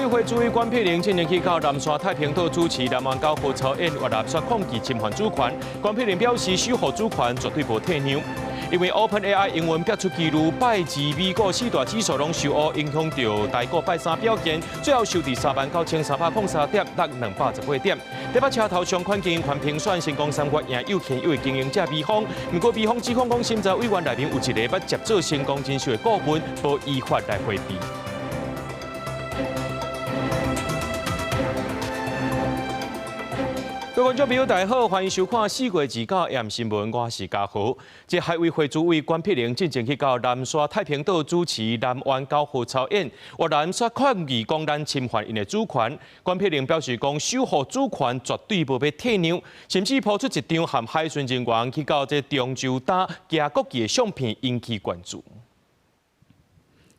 會主委關碧玲進前去到南沙太平島主持南灣九號操演，越南煞抗議侵犯主權。關碧玲表示，守護主權絕對無退讓。因為 OpenAI 營運逼出紀錄，拜二美股四大指數攏受烏，影響著台股拜三表現，最後收佇39,303點，落218點。台北車頭上款經營權評選成功3月贏有權有的經營者美方，毋過美方指控講審查委員內面有一个捌協助成功人士的顧問，無依法來迴避。各位觀眾朋友，大家好，歡迎收看4月29 M 新聞，我是嘉豪。這海委會主委關碧玲進前去到南沙太平島主持南灣九號操演，越南煞抗議講咱侵犯𪜶的主權。關碧玲表示講，守護主權絕對無欲退讓，甚至拋出一張和海巡人員去到這中洲島舉國旗的相片，引起關注。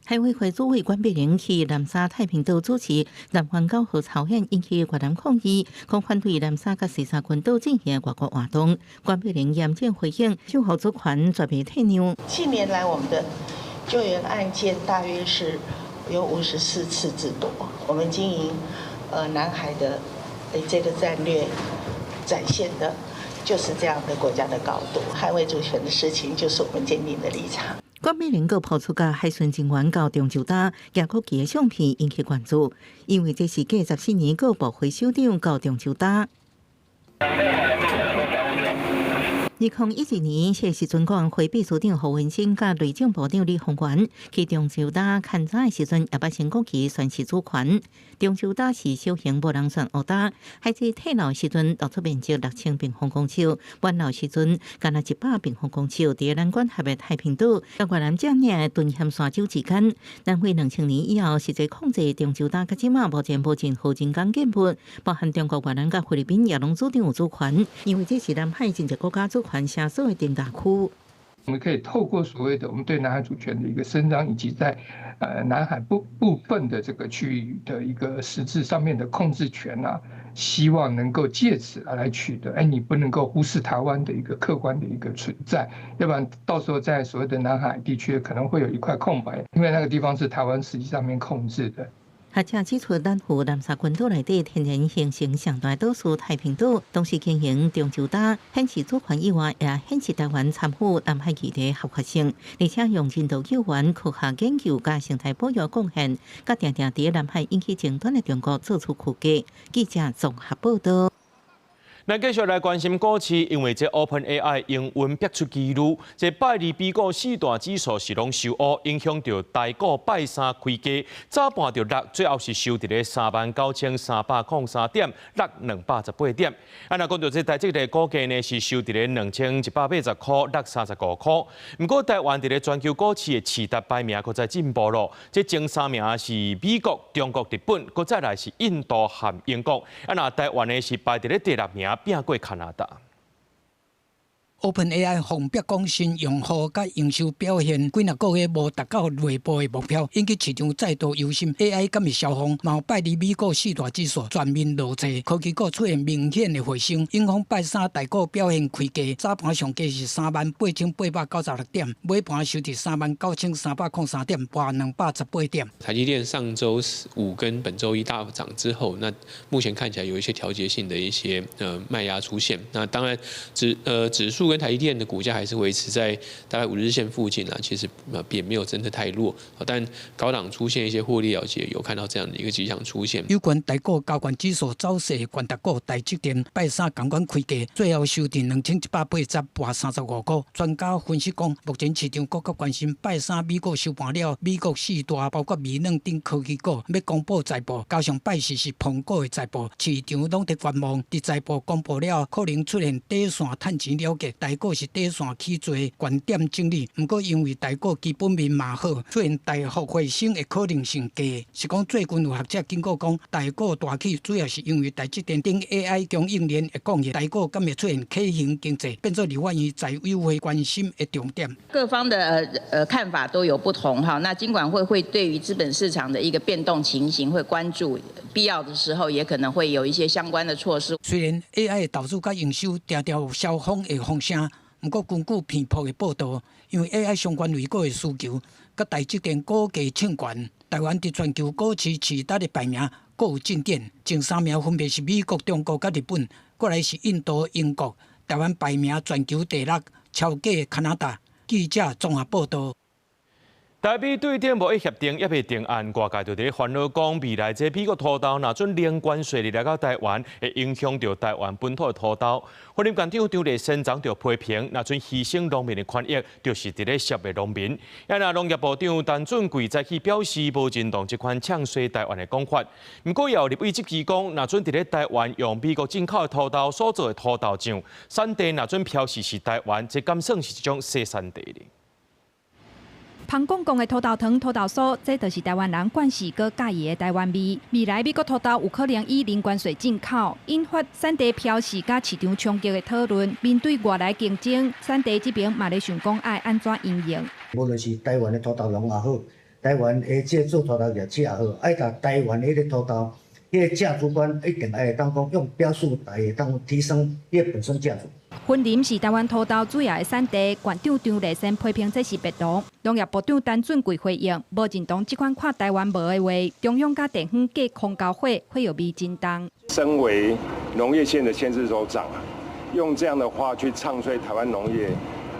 海委會主委關碧玲去南沙太平島主持南灣九號操演，引起越南抗議，講反對南沙佮西沙群島進行外交活動。關碧玲嚴正回應，守護主權絕袂退讓。近年來，我們的救援案件大約是有54次之多。我們經營南海的這個戰略，展現的就是這樣的國家的高度，捍衛主權的事情，就是我們堅定的立場。關碧玲閣拋出佮海巡人員到中洲島舉國旗的相片，引起關注，因為這是繼14年國部會首長到中洲島。2012年，這時陣國安會秘書長胡文生佮內政部長李鴻源去中洲島勘查的時陣，也捌升國旗宣示主權。中洲島是小型無人船烏礁，海水退老時陣露出面積6000平方公尺，滿流時陣干焦100平方公尺。佇咱管轄的太平島，佮越南佔領的敦儉沙洲之間。南非2000年以後，實際控制中洲島，到這馬目前無任何人工建物，包含中國、越南佮菲律賓也攏主張有主權，因為這是南海真濟國家主權聲索的重大區。我們可以透過所謂的我們對南海主權的一個伸張，以及在南海部分的這個區域的一個實質上面的控制權啊，希望能夠借此來取得。哎，你不能夠忽視台灣的一個客觀的一個存在，要不然到時候在所謂的南海地區可能會有一塊空白，因為那個地方是台灣實際上面控制的。學者指出，南湖南沙群島內底天然形成上大島嶼太平島，同時經營中洲島，顯示主權以外，也顯示台灣參與南海議題合法性，而且用人道救援、科學研究佮生態保育貢獻，佮定定佇南海引起爭端的中國做出區隔。記者綜合報道。咱繼續來關心股市，因為這 OpenAI 營運逼出紀錄，這拜二美股四大指數是攏受烏，影響著台股拜三開低，早盤就落，最後是收佇咧39,303點，落218點。啊，若講著這台積電股價呢，是收佇咧2180塊，落35塊。毋過台灣佇咧全球股市的市值排名閣再進步咯，這前三名是美國、中國、日本，閣再來是印度和英國。啊，若台灣呢是排佇咧第六名。拚過加拿大。 OpenAI 予逼講新用戶佮營收表現幾若個月無達到內部的目標，引起市場再度憂心。AI 敢會燒風？嘛拜二美股四大指數全面落挫，科技股出現明顯的回升，影響拜三台股表現開低，早盤上低是38,896點，尾盤收佇39,303點，跌218點。台積電上週五跟本週一大漲之後，那目前看起來有一些調節性的一些賣壓出現。那當然指數跟台積電的股價還是維持在大概5日線附近啊，其實也沒有真的太弱，但高檔出現一些獲利了結，有看到這樣的一個跡象出現。有關台股加權指數走勢，權值股台積電拜三仝款開低，最後收佇2180，跌35塊。專家分析講，目前市場閣較關心拜三美股收盤了，美國四大包括微軟等科技股欲公布財報，加上拜四是蘋果的財報，市場攏佇觀望。佇財報公布了，可能出現短線趁錢了結。台股是短線去做懸點整理，毋過因為台股基本面嘛好，出現大幅回升的可能性低。是講最近有學者警告講，台股大起主要是因為台積電等 AI 供應鏈的貢獻，台股敢會出現 K 型經濟，變做立法院財委會關心的重點。各方的看法都有不同哈，那金管會會對於資本市場的一個變動情形會關注，必要的時候也可能會有一些相關的措施。雖然 AI 的投資佮營收定定有燒風的風聲，毋過根據彭博的報道，因為 AI 相關類股的需求，佮台積電股價衝懸，台灣佇全球股市市值的排名閣有進展，前三名分別是美國、中國佮日本，過來是印度、英國。台灣排名全球第六，超過加拿大。記者綜合報道。台美對等貿易協定猶未定案，外界就佇咧煩惱講，未來這美國土豆若準零關稅入來到台灣，會影響著台灣本土的土豆。雲林縣長張麗善昨就批評，若準犧牲農民的權益，就是佇咧削弱農民。啊，若農業部長陳俊貴早起表示，無認同這款唱衰台灣的講法。毋過，也有立委質疑講，若準佇咧台灣用美國進口的土豆所做的土豆醬，產地若準標示是台灣，這敢算是一種洗產地咧？芳公公的土豆糖、土豆酥，這就是台灣人慣勢閣佮意的台灣味。未來美國土豆有可能以零關稅進口，引發產地標示佮市場衝擊的討論。面對外來競爭，產地這邊嘛咧想講愛按怎因應。無論是台灣的土豆農也好，台灣的這做土豆業者也好，愛共台灣彼个土豆，彼个價值觀一定愛當講用標示來當提升伊本身價值。雲林是台灣土豆主要的產地，縣長張麗善批評這是別農。農業部長陳俊貴回應，無認同這款看台灣無的話。中央佮地方隔空交火，火藥味真重。身為農業縣的縣市首長，用這樣的話去唱衰台灣農業，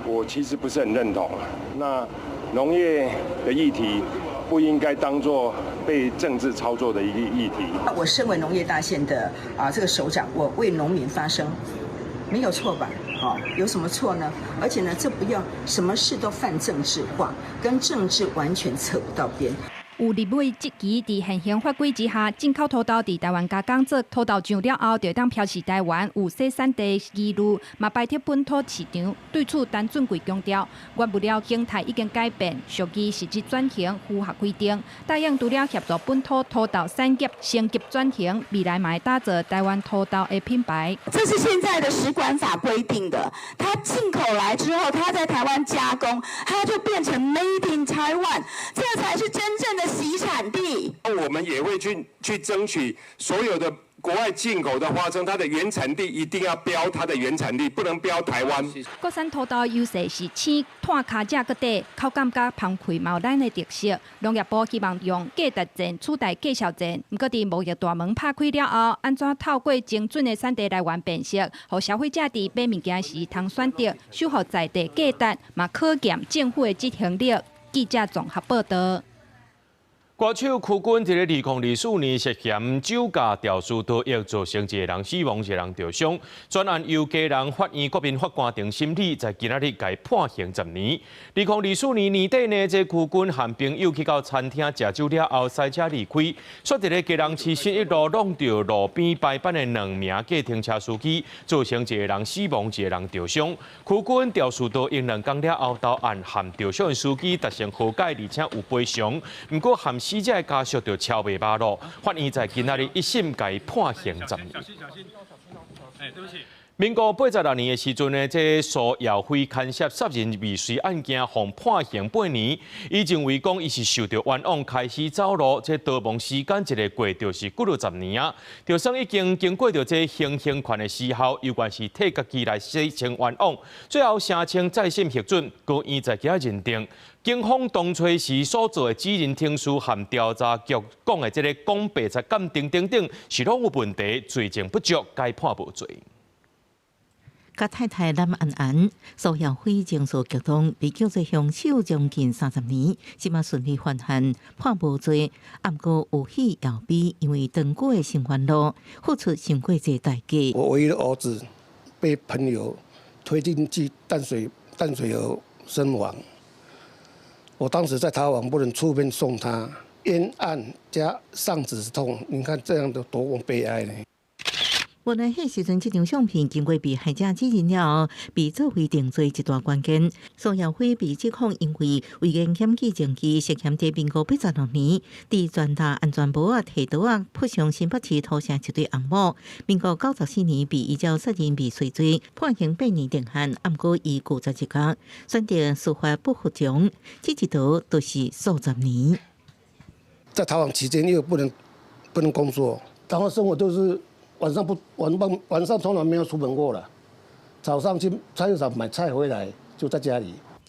我其實不是很認同。那農業的議題不應該當作被政治操作的一個議題。我身為農業大縣的這個首長，我為農民發聲。沒有錯吧？哦，有什麼錯呢？而且呢，這不要什麼事都泛政治化，跟政治完全扯不到邊。有立委質疑，佇現行法規之下，進口土豆佇台灣加工做土豆醬了後，就當標示台灣有洗產地疑慮，嘛排斥本土市場。對此，陳俊貴強調，原物料形態已經改變，屬於實質轉型符合規定。答應除了協助本土土豆產業升級轉型，未來嘛會打造台灣土豆的品牌。這是現在的食管法規定的，它進口來之後，它在台灣加工，它就變成 Made in Taiwan，這才是真正的洗產地。我們也會去爭取所有的國外進口的花生，它的原產地一定要標它的原產地，不能標台灣。國產土豆優勢是青、湠跤食閣短，口感佮芳氣嘛有咱的特色。農業部希望用價值戰取代價數戰，毋過佇貿易大門拍開了後，按怎透過精準的產地來源辨識，予消費者佇買物件時通選擇，守護在地價值，嘛考驗政府的執行力。記者綜合報道。歌手屈軍佇咧2024年涉嫌酒駕肇事逃逸，造成一个人死亡，一个人著傷。全案由基隆法院國民法官庭審理，在今仔日共伊判刑10年。2024年年底呢，這屈軍和朋友去到餐廳食酒了後，駛車離開，煞佇咧基隆市信一路挵著路邊排班的兩名計程車司機，造成一个人死亡，一个人著傷。屈軍肇事逃逸2工了後，到案和著傷的司機達成和解，而且有賠償。毋過和死者的家屬就超袂罷咯，法院在今仔日一審共伊判刑十年。民國86年的時陣呢，這蘇耀輝牽涉殺人未遂案件，予判刑八年。伊認為講伊是受著冤枉，開始走路，這逃亡時間一个過就是幾落十年啊。就算已經經過著這行刑權的時效，猶原是替家己來洗清冤枉。最後聲請再審核准，高院在今仔認定，警方當初時所做的指認程序和調查局講的這个講白賊鑑定等等，是攏有問題，罪證不足，該判無罪。佮太太林安安，蘇耀輝情緒激動，被叫做兇手將近30年，這馬順利翻案判無罪。毋過有喜也有悲，因為長久的生還路付出傷過濟代價。我唯一的兒子被朋友推進去淡水河身亡。我當時在逃亡，不能出面送他，冤案加喪子之痛，你看這樣的多麼悲哀呢？原來彼時陣，這張相片經過被害者指認了後，被作為定罪一大關鍵。蘇耀輝被指控因為違言檢舉證據，涉嫌佇民國86年，佇全大安全帽仔提刀仔撲上新北市土城一對翁某。民國94年被依照殺人未遂罪判刑八年定讞，毋過伊拒絕入獄，選擇司法不服從，這一逃就是數十年。在逃亡期間又不能工作，然後生活都是。晚上不晚晚晚上從來沒有出門過了，早上去菜市場買菜回來就在家裡。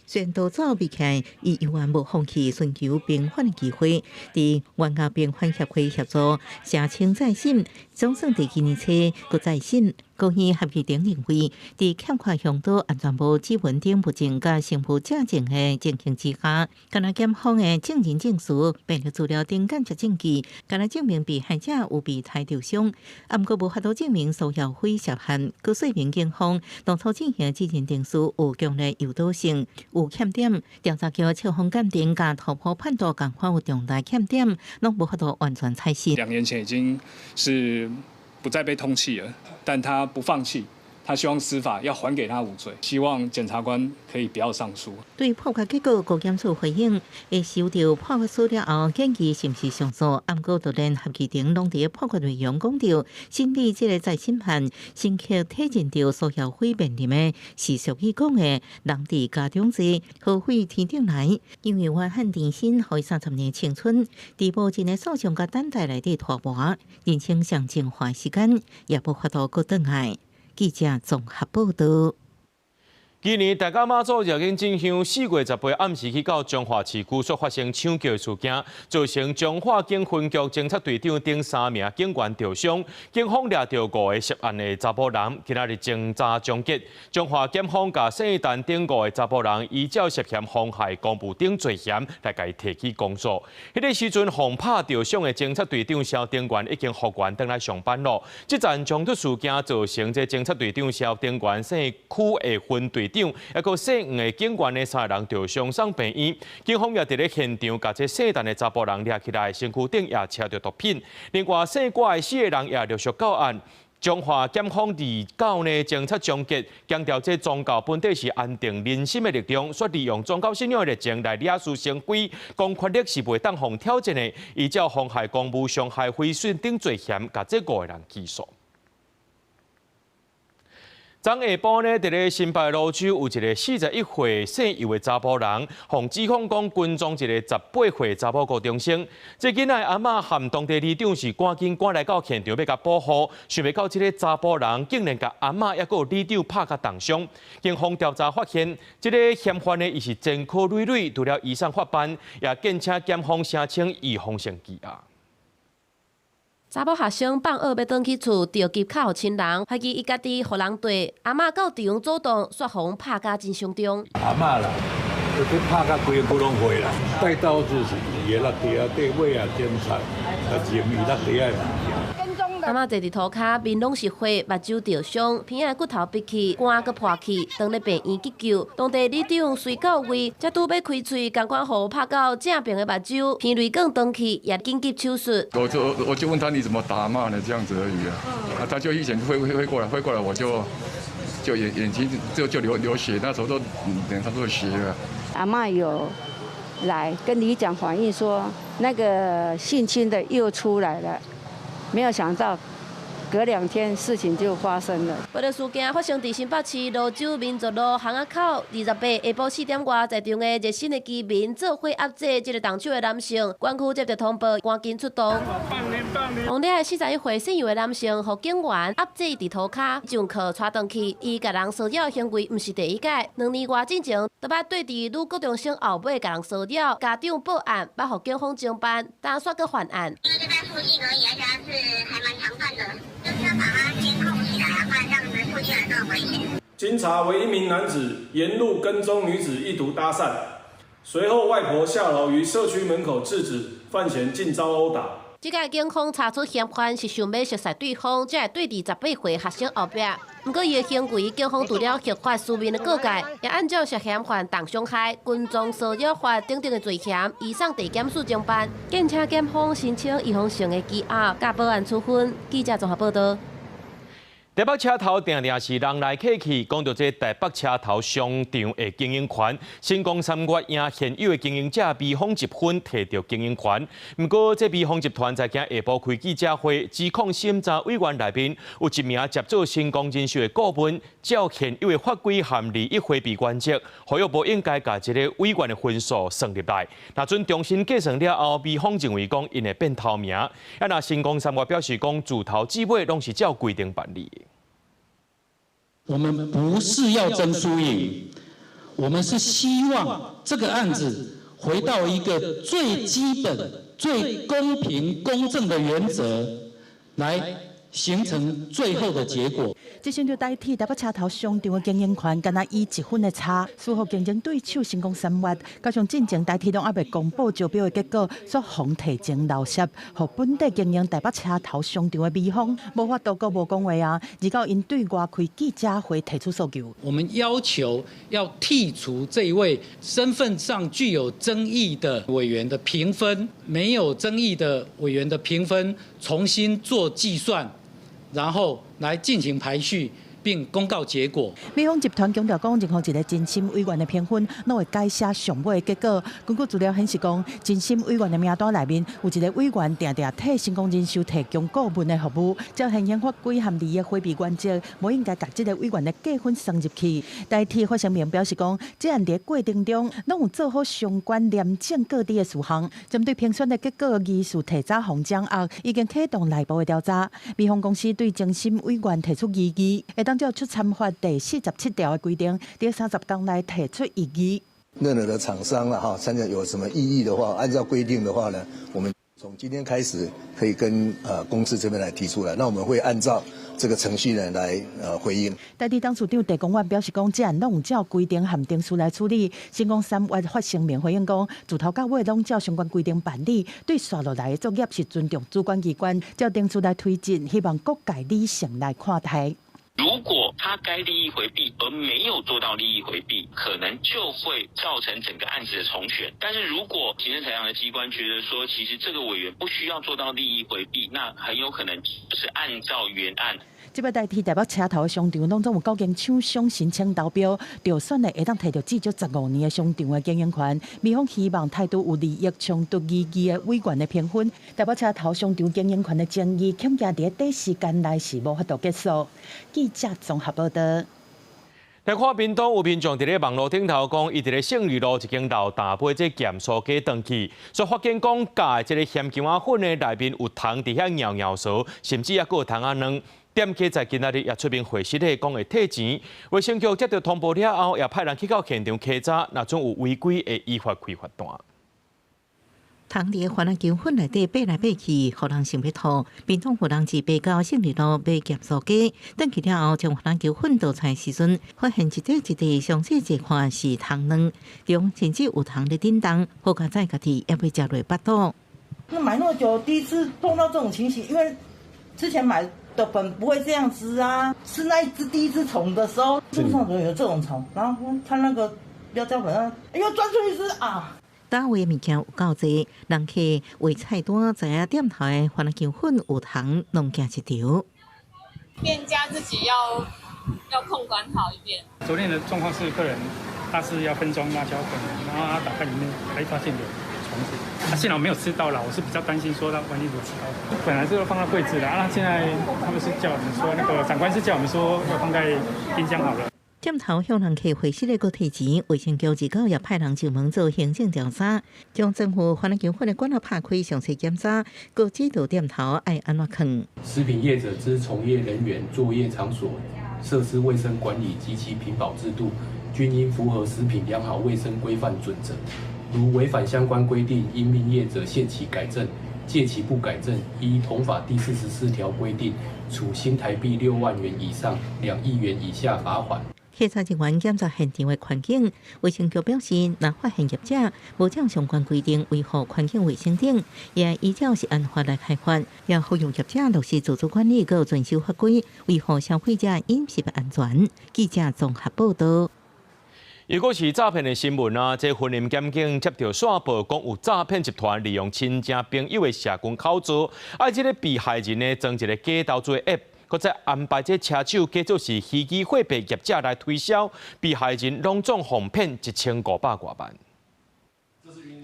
雖然逃走未起，伊猶原無放棄尋求平反的機會。佇冤家平反協會協助申請再審，總算佇今年初閣再審。高院合議庭認為，佇欠缺向導安全帽、指紋等物證佮生物證證的情形之下，干焦檢方的證人證詞、病歷資料等間接證據，干焦證明被害者有被刣著傷，啊，毋過無法度證明蘇耀輝涉案。閣說明警方當初進行指認證書有強烈誘導性，有欠點。調查局測謊鑑定佮初步判斷仝款有重大欠點，攏無法度完全採信。 2年前已經是不再被通緝了，但他不放棄，他希望司法要還給他無罪，希望檢察官可以不要上訴。對判決結果，高檢署回應會收到判決書了後，建議是毋是上訴。毋過，就連合議庭攏佇判決內容講著，審理這个再審案，深刻體認著蘇耀輝面臨的是俗語講的人佇家中坐，禍廢天頂來。因為冤案纏身，予伊30年青春，佇無盡的訴訟佮等待內底拖磨，人生上精華時間也無法度閣轉來。記者綜合報導。今年大甲媽祖繞境進香4月18暗時去到彰化市區，所發生搶劫事件，造成彰化警分局偵察隊長等三名警員著傷，警方掠著五个涉案的查埔人，今仔日偵查終結。彰化檢方共姓陳等五个查埔人依照涉嫌妨害公務等罪嫌來共伊提起公訴。彼个時陣，予拍著傷的偵察隊長蕭丁元已經復原轉來上班囉。這陣衝突事件造成這偵察隊長蕭丁元姓區的分隊長，抑閣姓黃的警員的三个人著傷送病院，警方也佇咧現場共這姓陳的查埔人掠起來，身軀頂也車著毒品。另外姓郭的四个人也陸續到案。彰化檢方29呢，偵查終結，強調這宗教本底是安定人心的力量，煞利用宗教信仰的熱情來惹是生非，公權力是袂當予挑戰的。依照妨害公務、傷害毀損等罪嫌，共這五个人起訴。昨下晡呢，佇咧新北蘆洲有一个41歲姓游的查埔人，予指控講跟蹤一个18歲查某高中生。這囡仔阿嬤和當地里長是趕緊趕來到現場欲共保護，想袂到這个查埔人竟然共阿嬤抑閣有里長拍甲重傷。警方調查發現，這个嫌犯呢，伊是前科累累，除了移送法辦，也建請檢方申請預防性羈押。查某學生放學欲轉去厝，著急敲予親人，懷疑伊家己予人綴。阿嬤到場阻擋，煞予人拍甲真傷重。阿嬤啦，就去拍甲規个骨攏血啦，帶刀子是伊的落地啊，底尾啊，警察啊，認伊落地的物件。阿嬤坐佇塗跤，面攏是血，目睭著傷，鼻仔骨頭覕去，肝閣破去，當咧病院急救。當地里長隨到位，才拄欲開喙，仝款予拍到正爿的目睭，鼻淚管斷去，也緊急手術。我就問他你怎麼打阿嬤呢？這樣子而已啊，啊，他就一拳揮揮揮過來，揮過來我就眼睛就流血，那時候都臉上都是血了。阿嬤有來跟里長反映說，那個性侵的又出來了。沒有想到，隔兩天事情就發生了。暴力事件發生佇新北市蘆洲民族路巷仔口，28下晡4點外，在場的熱心的居民做伙壓制這个動手的男性，管區接到通報，趕緊出動。當日41歲姓游的男性，予警員壓制佇塗跤，上課帶轉去，伊共人騷擾行為毋是第一擺，2年外進前，就捌對佇女高中生後尾共人騷擾，家長報案，捌予警方偵辦，但煞閣犯案。因為就在附近而已，而且是還蠻常犯的，就是要把他監控起來啊，不然這樣子附近人都很危險。經查為一名男子沿路跟蹤女子，意圖搭訕，隨後外婆下樓於社區門口制止，犯嫌竟遭毆打。這擺警方查出嫌犯是想欲熟似對方，才會對佇18歲學生後壁。毋過伊的行為，警方除了核發書面的告誡，也按照涉嫌犯重傷害、跟蹤騷擾法等等的罪嫌，移送地檢署偵辦。建請檢方申請預防性的羈押，佮保安處分。記者綜合報導。台北車頭定定是人來客去，講著這台北車頭商場的經營權，新光三越贏現有的經營者微風集團提著經營權。毋過，這微風集團在今下晡開記者會，指控審查委員內面有一名協做新光人壽的顧問，照現有的法規和利益迴避原則，合約無應該共這个委員的分數算入來。若準重新計算了後，微風認為講𪜶會變透明。啊，若新光三越表示講，自頭至尾攏是照規定辦理。我們不是要爭輸贏，我們是希望這個案子回到一個最基本、最公平、公正的原則來形成最後的結果。這場就代替台北車頭商場的經營權，敢若以一分的差，輸予競爭對手成功三越，加上進前台鐵攏猶未公布招標的結果，煞予提前流攝，予本地經營台北車頭商場的美方無法度閣無講話啊！而到𪜶對外開記者會提出訴求。我們要求要剔除這一位身份上具有爭議的委員的評分，沒有爭議的委員的評分重新做計算。然後來進行排序並公告結果。美方集團強調講，任何一個評審委員的評分，攏會改寫上尾的結果。根據資料顯示講，評審委員的名單內面有一個委員定定替成功人壽提供顧問的服務，照現行法規和利益迴避原則，無應該共這個委員的計分算入去。台鐵發聲明表示講，這案佇過程中攏有做好相關廉政告知的事項。針對評選的結果，疑似提早予掌握，已經啟動內部的調查。美方公司對評審委員提出異議，會當照出參法第47條的規定，佇30天內提出異議。任何的廠商啦，哈，參加有什麼異議的話，按照規定的話呢，我們從今天開始可以跟公司這邊來提出來，那我們會按照這個程序呢來回應。台鐵董事長鄭公遠表示講，這案攏有照規定和程序來處理。成功三越發聲明回應講，自頭到尾攏照相關規定辦理，對紲落來的作業是尊重主管機關，照程序來推進，希望各界理性來看待。如果他該利益迴避而沒有做到利益迴避，可能就會造成整個案子的重選。但是如果行政裁量的機關覺得說，其實這個委員不需要做到利益迴避，那很有可能就是按照原案。這擺代替台北車頭的商場，攏總有九間廠商申請投標，著選的會當提著至少15年的商場的經營權。美方希望態度有利益衝突異議的委員的評分。台北車頭商場經營權的爭議，恐驚佇短時間內是無法度結束。記者綜合報道。來看屏東有民眾佇咧網路頂頭講，伊佇咧勝利路一間老大買這鹹酥雞轉去，煞發現講咬的這个鹹薑仔粉的內面有蟲佇遐尿尿趖，甚至猶閣有蟲仔卵。店家在今仔日也出面回釋咧，講會退錢。衛生局接到通報了後，也派人去到現場稽查，若準有違規，會依法開罰單。蟲佇番仔球粉內底爬來爬去，予人想欲吐。屏東有人自北到勝利路買鹹酥雞，轉去了後，將番仔球粉倒出來時陣，發現一塊一塊詳細細看是蟲卵，中甚至有蟲咧振動，好佳哉家己猶未食落腹肚。那買那麼久，第一次碰到這種情形，因為之前買的粉不會這樣子啊，是那一隻第一隻蟲的時候，路上怎麼有這種蟲？然後他那個標椒粉啊，哎呦，鑽出一隻啊！摊位的物件有夠濟，人客畫菜單，知影店頭的番仔球粉有蟲，攏驚一條。店家自己要控管好一點。昨天的狀況是客人他是要分裝辣椒粉，然後他打開裡面，還發現有蟲子。他幸好沒有吃到啦，我是比較擔心說他萬一有吃到。本來是要放在櫃子的，啊，現在他們是叫我們說，那個長官是叫我們說要放在冰箱好了。店頭向人客回釋咧閣退錢，衛生局日後也派人上門做行政調查，將政府番仔球粉的罐仔拍開詳細檢查，閣指導店頭愛按怎囥。食品業者之從業人員作業場所設施衛生管理及其品保制度，均應符合食品良好衛生規範準則。如違反相關規定，應命業者限期改正，屆期不改正，依同法第44條規定，處新台幣6萬元以上2億元以下罰款。稽查人員檢查現場的環境，衛生局表示，若發現業者無照相關規定維護環境衛生等，也依照食安法來開罰，也呼籲業者落實自主管理，閣遵守法規，維護消費者飲食安全。記者綜合報道。如果是詐騙的新聞啊，這雲林檢警接著線報，講有詐騙集團利用親戚朋友的社群口座，啊，這个被害人呢裝一个假投資的 App，閣再安排這車手假做是虛擬貨幣業者來推銷，被害人攏總予騙1500外萬。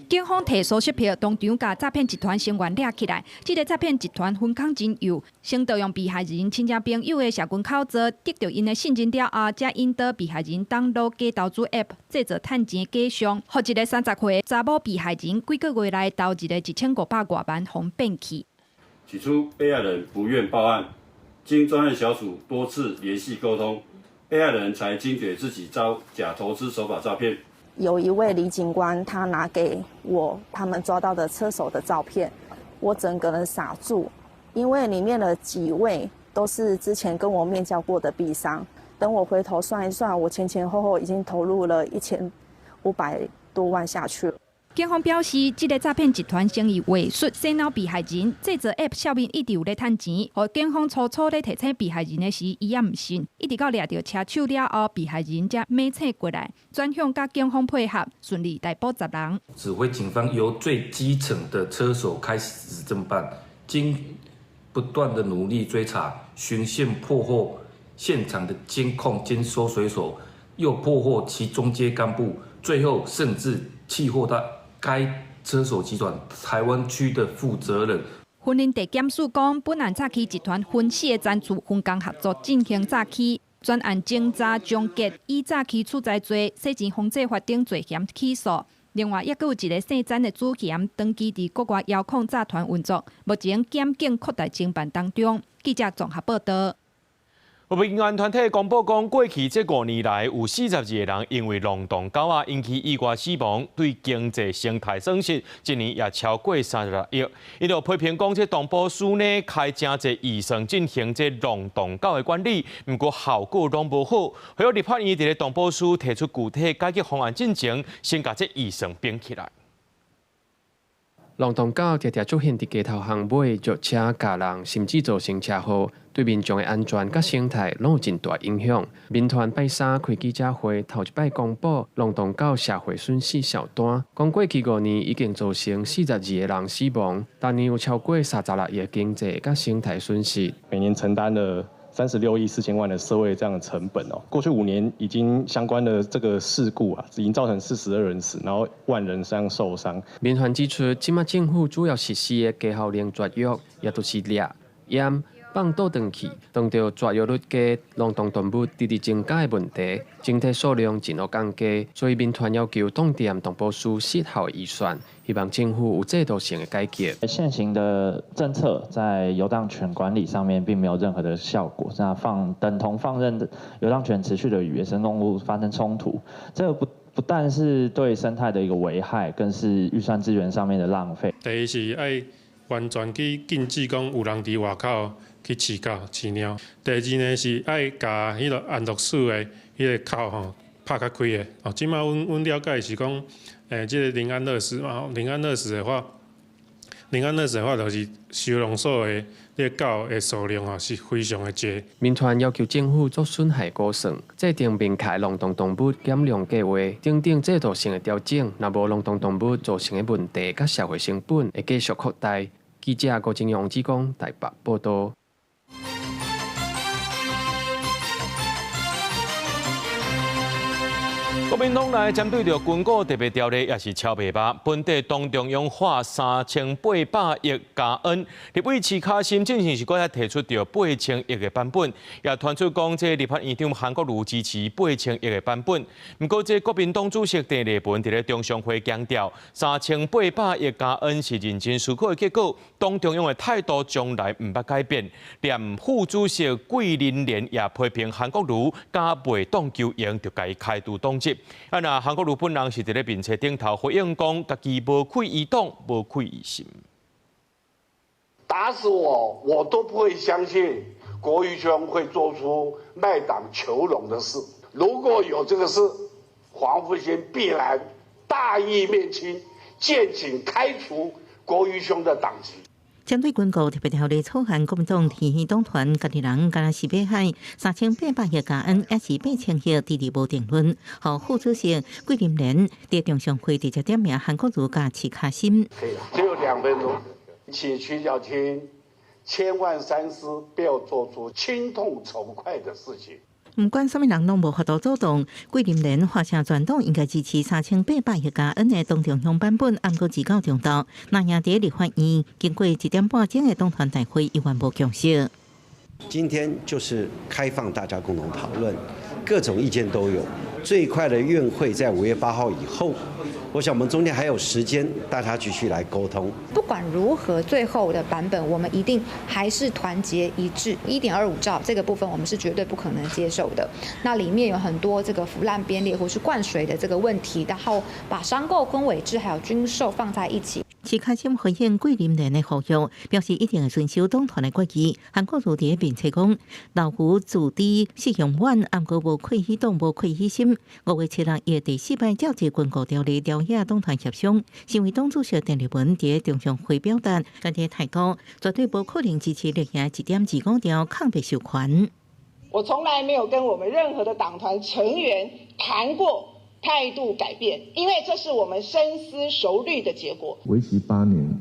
警方提訴識別，當場共詐騙集團成員掠起來。這个詐騙集團分工真幼，先盜用被害人親戚朋友的社群口座，得著𪜶的信任了後，才引導被害人 download 假投資 App，製造趁錢假象，予一个30歲查某被害人幾个月內投入的1500外萬，予騙去。起初，被害人不願報案，經專案小組多次聯繫溝通，被被害人才驚覺自己遭假投資手法詐騙。有一位李警官，他拿給我他們抓到的車手的照片，我整個人傻住，因為裡面的幾位都是之前跟我面交過的幣商。等我回頭算一算，我前前後後已經投入了1500多萬下去了。警方表示，這个詐騙集團先以話術洗腦被害人，製造 App 笑面一直有咧趁錢，予警方初初咧提醒被害人的時，伊也毋信，一直到掠著車手了後，被害人才猛醒過來，轉向佮警方配合，順利逮捕10人。指揮警方由最基層的車手開始偵辦，經不斷的努力追查，循線破獲現場的監控兼收水手，又破獲其中階幹部，最後甚至緝獲到該車手集團台灣區的負責人。雲林地檢署講，本案詐欺集團分四个層次分工合作進行詐欺，全案偵查終結，以詐欺取財罪、洗錢防制法等罪嫌起訴。另外，抑閣有一个姓詹的主嫌，長期佇國外遙控詐團運作，目前檢警擴大偵辦當中。記者綜合報道。民間團體公布講，過去這5年來，有42個人因為浪蕩狗仔引起意外死亡，對經濟生態損失，一年也超過36億。𪜶就批評講，這動保署呢開誠濟預算進行這浪蕩狗的管理，毋過效果攏無好。予立法院佇咧動保署提出具體解決方案進前，先共這預算綁起來。浪蕩狗常常出現佇街頭巷尾，著車軋人，甚至造成車禍，對民眾的安全佮生態攏有真大影響。民團拜三開記者會，頭一擺公布浪蕩狗社會損失數單，講過去5年已經造成42個人死亡，逐年有超過36億的經濟佮生態損失。每年承擔了36億4千萬的社會這樣的成本哦。過去5年已經相關的這個事故啊，已經造成42人死，然後萬人傷受傷。民團指出，這馬政府主要實施的低效能絕育，也就是掠、閹、放倒轉去，當著絕育率低、浪蕩動物直直增加的問題，整體數量進一步降低，所以民團要求凍定動保署失效預算，希望政府有制度性的改革。現行的政策在遊蕩犬管理上面並沒有任何的效果，那放等同放任遊蕩犬持續的與野生動物發生衝突，這個不但是對生態的一個危害，更是預算資源上面的浪費。第一是愛完全去禁止講有人佇外口去飼狗、飼貓。第二呢是愛共彼个安樂死的彼个口吼拍較開的。哦，這馬阮了解是講，這个靈安樂死嘛，靈安樂死的話，靈安樂死的話就是收容所的彼个狗的數量吼是非常的濟。民團要求政府做損害估算，制定明確浪蕩動物減量計劃，等等制度性的調整，若無浪蕩動物造成的問題佮社會成本會繼續擴大。記者郭正陽、志剛台北報道。國民黨內針對著軍購特別條例也是超袂罷，本地黨中央花3800億加恩，立委徐卡心進前是閣再提出著8000億的版本，也傳出講這立法院長韓國瑜支持8000億的版本。毋過這國民黨主席鄭麗文佇咧中常會強調，3800億加恩是認真思考的結果，黨中央的態度從來毋捌改變。連副主席桂林蓮也批評韓國瑜敢賣黨求榮，就共伊開除黨籍。啊！若韓國瑜本人是佇咧面冊頂頭回應講，家己無愧於黨，無愧於心。打死我，我都不會相信郭玉兄會做出賣黨求榮的事。如果有這個事，黃復興必然大義滅親，劍請開除郭玉兄的黨籍。針對軍購特別條例草案，國民黨天興黨團家己人敢若是欲害3800億加恩，抑是8000億，遲遲無定論。予副主席桂林蓮佇中常會直接點名韓國瑜佮徐卡心。可以了，只有2分鐘，請徐小青千萬三思，不要做出親痛仇快的事情。毋管啥物人攏無法度阻擋，桂林蓮發聲全黨應該支持3800億加恩的黨中央版本，毋過自到中晝，那也佇立法院經過1點半鐘的黨團大會，依然無共識。今天就是開放大家共同討論，各種意見都有。最快的院會在5月8號以後，我想我們中間還有時間，大家繼續來溝通。不管如何，最後的版本我們一定還是團結一致。1.25兆這個部分，我們是絕對不可能接受的。那裡面有很多這個腐爛編列或是灌水的這個問題，然後把商購昆委制還有軍售放在一起。徐開心回應桂林聯的呼籲，表示一定會遵守黨團的決議。韓國瑜佇面冊講，老胡自知適用晚，毋過無愧於黨，無愧於心。5月7日，伊第四擺照這軍購條例朝野黨團協商，身為黨主席鄭麗文佇中常會表達，家己態度絕對無可能支持綠營1.25兆抗白授權。我從來沒有跟我們任何的黨團成員談過態度改變，因為這是我們深思熟慮的結果。為期8年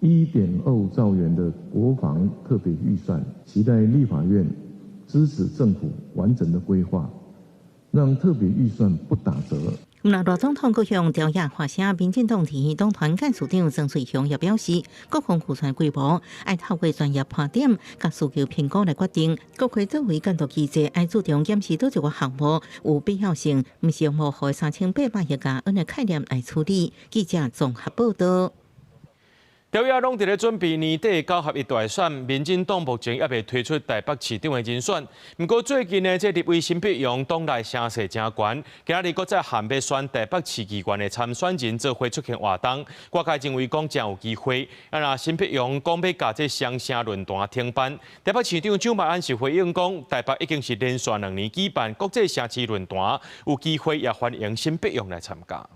，1.25兆元的國防特別預算，期待立法院支持政府完整的規劃，讓特別預算不打折。那賴總統閣向朝野發聲，民進黨提議黨團幹事長曾瑞雄也表示，國防預算規模愛透過專業盤點、佮需求評估來決定。國會作為監督機制，愛注重檢視佗一個項目有必要性，毋是用模糊3800億元的概念來處理。記者綜合報道。朝野攏佇咧準備年底九合一大選，民進黨目前猶未推出台北市長的人選。毋過最近呢，這立委沈伯洋黨內聲勢誠懸，今仔日閣再喊欲選台北市議員的參選人做伙出席活動。外界認為講誠有機會。啊，若沈伯洋講欲共這雙城論壇停辦，台北市長蔣萬安是回應講，台北已經是連續2年舉辦國際城市論壇，有機會也歡迎沈伯洋來參加。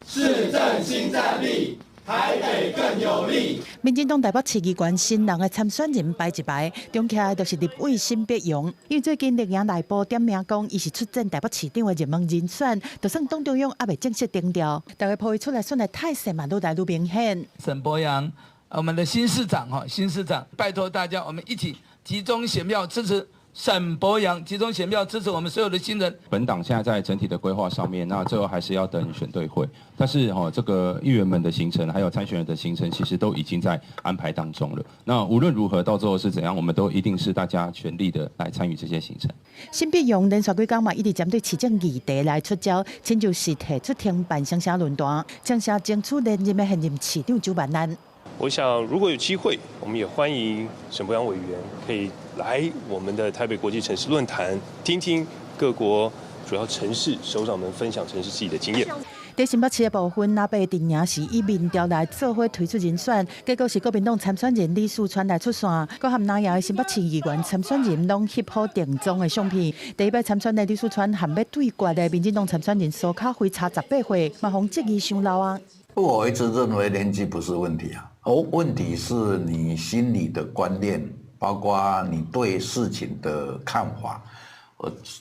市政新戰力。台北更有力。民進黨台北市議員新人的參選人排一排，中起來就是立委沈伯洋。因為最近綠營內部點名講，伊是出戰台北市長的熱門人選，就算黨中央猶未正式定調，大家抱伊出來選的態勢嘛，愈來愈明顯。沈伯洋，我們的新市長哈，新市長，拜託大家，我們一起集中選票支持沈伯洋，集中選票支持我們所有的新人。本黨現在在整體的規劃上面，那最後還是要等選對會。但是哈，這個議員們的行程，還有參選人的行程，其實都已經在安排當中了。那無論如何，到最後是怎樣，我們都一定是大家全力的來參與這些行程。沈伯洋連續幾工嘛，一直針對市政議題來出招，親像是提出停辦雙城論壇，雙城爭取連任的現任市長蔣萬安。我想，如果有機會，我們也歡迎沈伯洋委員可以來我們的台北國際城市論壇，聽聽各國主要城市首長們分享城市治理的經驗。佇新北市的部分，藍白陣營是以民調來做伙推出人選，結果是國民黨參選人李四川來出線，閣和藍營的新北市議員參選人攏翕好定妝的相片。第一擺參選的李四川和欲對決的民進黨參選人蘇卡輝差18歲，嘛予質疑傷老啊。我一直認為年紀不是問題啊，哦，問題是你心裡的觀念，包括你對事情的看法，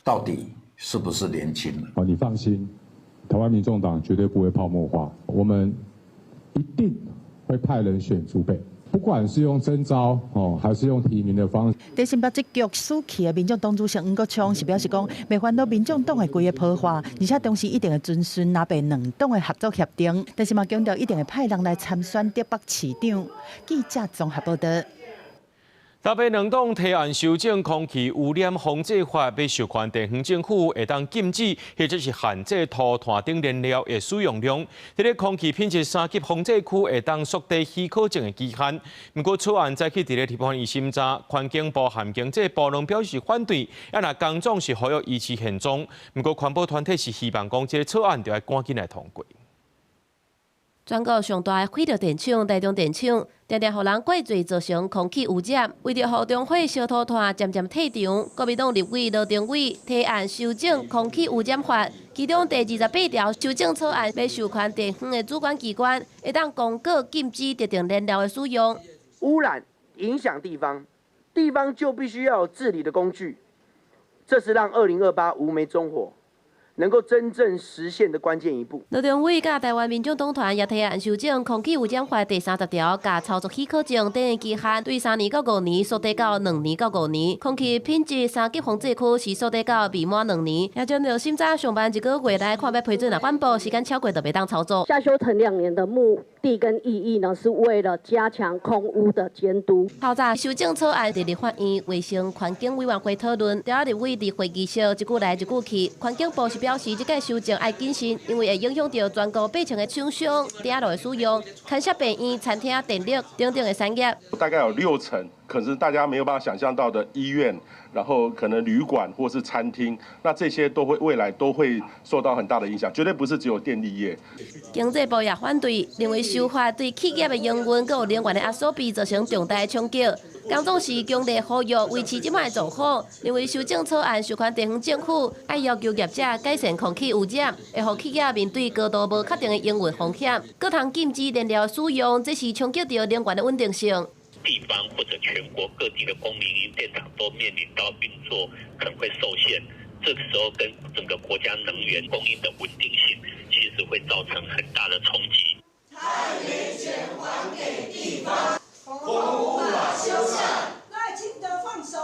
到底是不是年輕了？哦，你放心，台灣民眾黨絕對不會泡沫化，我們一定會派人選竹北，不管是用徵召哦，還是用提名的方式。佇新北這局輸去的民眾黨主席黃國昌是表示講，袂煩惱民眾黨的規个破壞，而且同時一定會遵循藍白兩黨的合作協定，但是嘛強調一定會派人來參選竹北市長。記者綜合報道。台北兩黨提案修正空氣污染防治法，欲授權地方政府會當禁止或者是限制塗炭等燃料的使用量。佇咧空氣品質三級防治區會當縮短許可證的期限。毋過草案早起佇咧立法院審查，環境部和經濟部攏表示反對，啊若工總是呼籲維持現狀。毋過環保團體是希望講這个草案著愛趕緊來通過。全國上大的火力電廠台中電廠，定定予人怪罪造成空氣污染。為著予中火燒塗炭漸漸退場，國民黨立委羅楨偉提案修正空氣污染法，其中第28條修正草案欲授權地方的主管機關，會當公告禁止特定燃料的使用。污染影響地方，地方就必須要有治理的工具。這是讓2028無煤中火，能夠真正實現的關鍵一步。盧中偉佮台灣民眾黨團也提案修正空氣污染法第30條，共操作許可證等的期限，對3年到5年縮短到2年到5年。空氣品質三級防制區是縮短到未滿2年。也將著審查上班一個月來看欲批准若反駁，時間超過就袂當操作。下修成2年的目的跟意義呢，是為了加強空污的監督。透早修正草案佇立法院衛生環境委員會討論，著仔立委佇會議室一句來一句去。環境部是表示，這個修正愛謹慎，因為會影響著全國8千个廠商、電路的使用、牽涉病院、餐廳、電力等等的產業。大概有6成，可是大家沒有辦法想象到的醫院，然後可能旅館或是餐廳，那這些都會未來都會受到很大的影響，絕對不是只有電力業。經濟部也反對，認為修法對企業的營運閣有能源的壓縮比造成重大的衝擊。江總是強烈呼籲維持這擺的狀況，認為修正草案授權地方政府愛要求業者改善空氣污染，會予企業面對高度無確定的營運風險，閣通禁止燃料使用，這是衝擊著能源的穩定性。地方或者全國各地的公民營電廠都面臨到運作可能會受限，這個時候跟整個國家能源供應的穩定性，其實會造成很大的衝擊。太沒錢還給地方，空污法修憲，賴清德放手，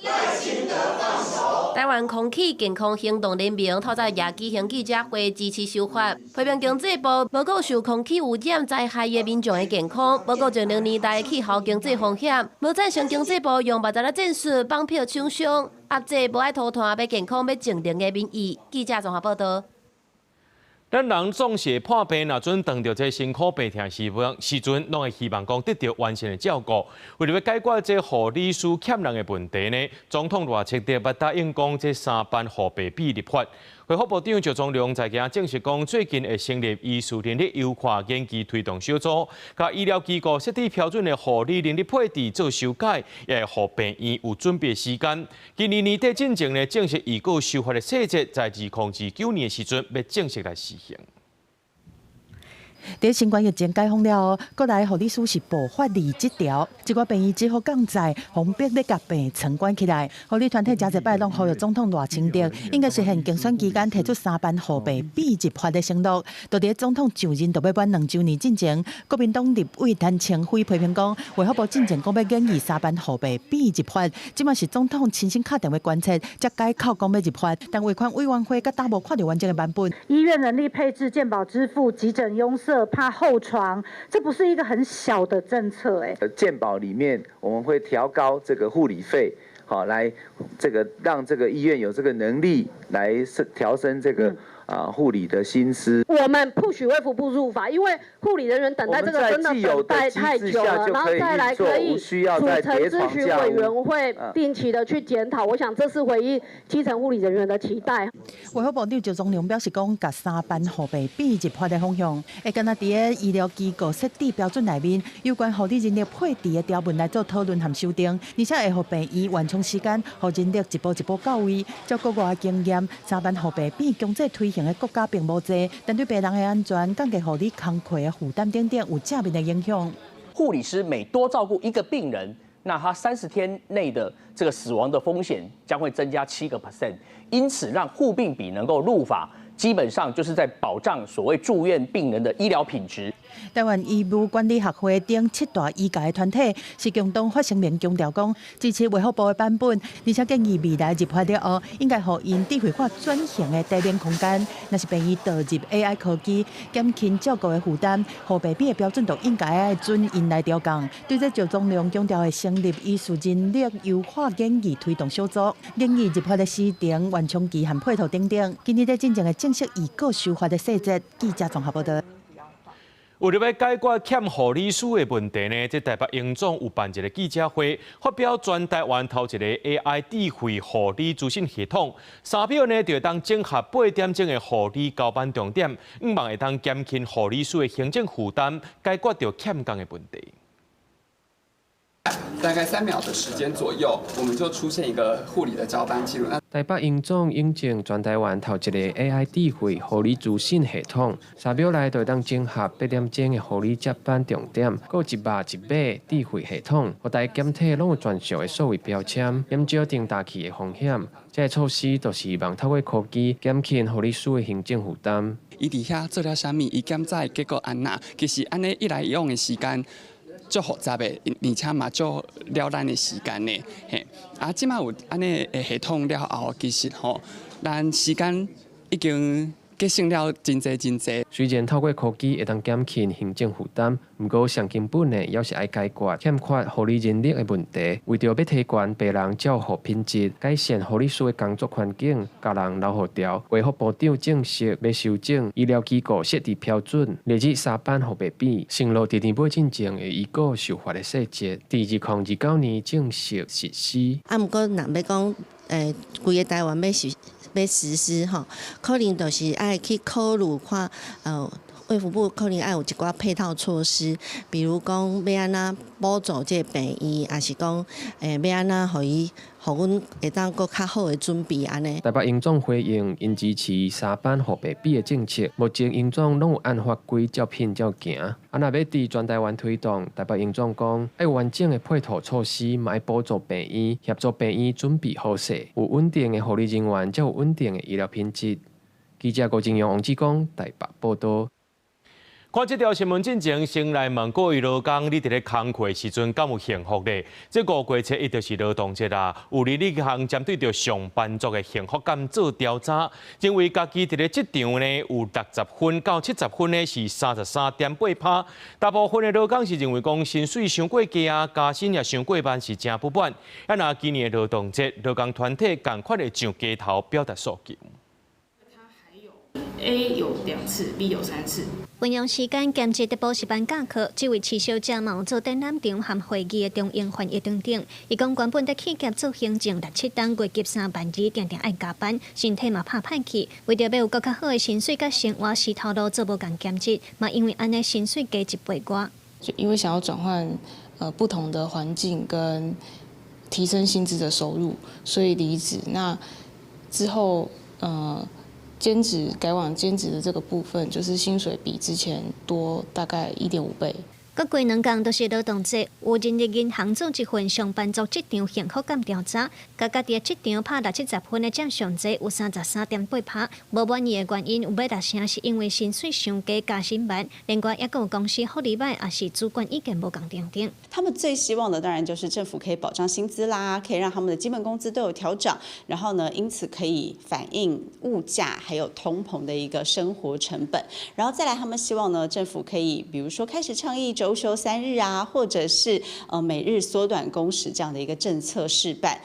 賴清德放手。台灣空氣健康行動聯盟透早也舉行記者會支持修法，批評經濟部無顧受空氣污染災害的民眾的健康，無顧20年代氣候經濟風險，無贊成經濟部用目前的戰術綁票廠商，壓制無愛塗炭欲健康欲淨零的民意。記者綜合報導。咱人總是會破病，若陣當著這辛苦病痛時陣，時陣攏會希望講得著完善的照顧。為著欲解決這護理師欠人的問題呢，總統賴清德捌答應講這三班護病比立法。衛福部長趙宗龍在今證實講，最近會成立醫事人力優化研究推動小組，共醫療機構設置標準的護理人力配置做修改，也會予病院有準備時間。今年年底進前呢，正式預告修法的細節，在2029年的時陣欲正式來實行。佇新冠疫情解封了後，國內護理師是爆發離職潮，一寡病院只好降載，封閉咧共病床關起來。護理團體誠濟擺攏呼籲總統賴清德，應該是喺競選期間提出三班護病比入法的承諾。就佇總統上任就欲滿2週年進前，國民黨立委陳清輝批評講，衛福部進前講欲研議三班護病比入法，這馬是總統親身敲電話關切，才改口講欲入法。但衛權委員會佮今無看著完整的版本。醫院人力配置、健保支付、急診擁塞。怕候床，這不是一個很小的政策哎。健保裡面我們會調高這個護理費，好來這個讓這個醫院有這個能力來調升這個護理的薪資。我們不許衛福部入法，因為護理人員等待這個真的等待太久了，然後再來可以組成諮詢委員會，定期的去檢討。我想這是回應基層護理人員的期待。衛福部長趙宗龍表示講，共三班護病比入法的方向，會敢若佇个醫療機構設置標準內面，有關護理人力配置的條文來做討論和修訂，而且會予病院緩衝時間，予人力一步一步到位。照國外的經驗，三班護病比強制推行的國家並無濟，但對病人的安全、降低護理工課的負擔等等有正面的影響。護理師每多照顧一個病人，那他30天內的這個死亡的風險將會增加7%。因此，讓護病比能夠入法，基本上就是在保障所謂住院病人的醫療品質。台灣醫務管理學會等七大醫界團體是共同發聲明強調講，支持衛福部的版本，而且建議未來入法了後，應該予𪜶智慧化轉型的體驗空間。若是病院導入 AI 科技，減輕照顧的負擔，護病比的標準就應該愛準𪜶來調降。對這趙宗龍強調會成立醫事人力優化研議推動小組，研議入法的時程、緩衝期和配套等等。今日咧進前會正式預告修法的細節，記者綜合報導。為著欲解決欠護理師的問題呢，這台北榮總有辦一个記者會，發表全台灣頭一个 AI 智慧護理資訊系統，3秒呢就會當整合8點鐘的護理交班重點，向望會當減輕護理師的行政負擔，解決著欠工的問題。大概3秒的時間左右，我們就出現一個護理的交班記錄。台北榮總引進全台灣頭一个 AI 智慧護理資訊系統，3秒內就會當整合8點鐘的護理接班重點，閣一肉一碼智慧系統，予逐家檢體攏有專屬的數位標籤，減少重疊去的風險。這个措施就是希望透過科技減輕護理師的行政負擔。伊佇遐做了啥物？伊檢查的結果按怎？其實按呢一來一往的時間足複雜的，而且嘛足了咱的時間的。嘿，啊，這馬有按呢的系統了後，其實吼，咱時間已經節省了真濟真濟。雖然透過科技會當減輕行政負擔，毋過上根本的猶是愛解決欠缺護理人力的問題。為著欲提懸病人照護品質，改善護理師的工作環境，共人留予牢。衛福部長證實欲修正醫療機構設置標準，列入三班護病比，承諾佇年尾進前會依稿修法的細節，佇2029年正式實施。啊，毋過若欲講，規个台灣欲實施吼，可能就是愛去考慮看，衛福部可能愛有一寡配套措施，比如講欲按怎補助這个病院，抑是講，欲按怎予伊，予阮會當閣較好的準備按呢。台北榮總回應，𪜶支持三班護病比的政策，目前榮總攏有按法規照品照行。啊，若欲佇全台灣推動，台北榮總講，愛有完整的配套措施，嘛愛補助病院，協助病院準備好勢，有穩定的護理人員，才有穩定的醫療品質。記者郭正陽、王志剛台北報導。看這條新聞進前，先來問各位勞工，你佇咧工課時陣敢有幸福咧？這5月7日就是勞動節啦。有人呢項針對著上班族的幸福感做調查，認為家己佇咧職場呢有60分到70分呢是33.8%。大部分的勞工是認為講薪水傷過低啊，加薪也傷過慢，是誠不滿。啊，若今年的勞動節，勞工團體仝款會上街頭表達訴求。 A 有2次，B 有3次。運用時間兼職佇補習班教課，這位徐小姐嘛有做展覽場和會議的中英翻譯等等。伊講原本佇企業做行政六七冬，月給3萬2，定定愛加班，身體嘛拍歹去。為著欲有閣較好的薪水佮生活，死頭路做無仝兼職，嘛因為按呢薪水加一倍外。就因為想要轉換不同的環境跟提升薪資的收入，所以離職。那之後兼職改往兼職的這個部分，就是薪水比之前多大概1.5倍。閣過兩工就是勞動節，有人力銀行做一份上班族職場幸福感調查，共家己的職場拍六七十分的佔上濟有33.8%，無滿意的原因有欲六成是因為薪水傷低加薪慢，另外抑閣有公司福利歹，抑是主管意見無仝等等。他們最希望的當然就是政府可以保障薪資啦，可以讓他們的基本工資都有調漲，然後呢，因此可以反映物價還有通膨的一個生活成本。然後再來，他們希望呢，政府可以比如說開始倡議週休3日啊，或者是每日縮短工時這樣的一個政策試辦。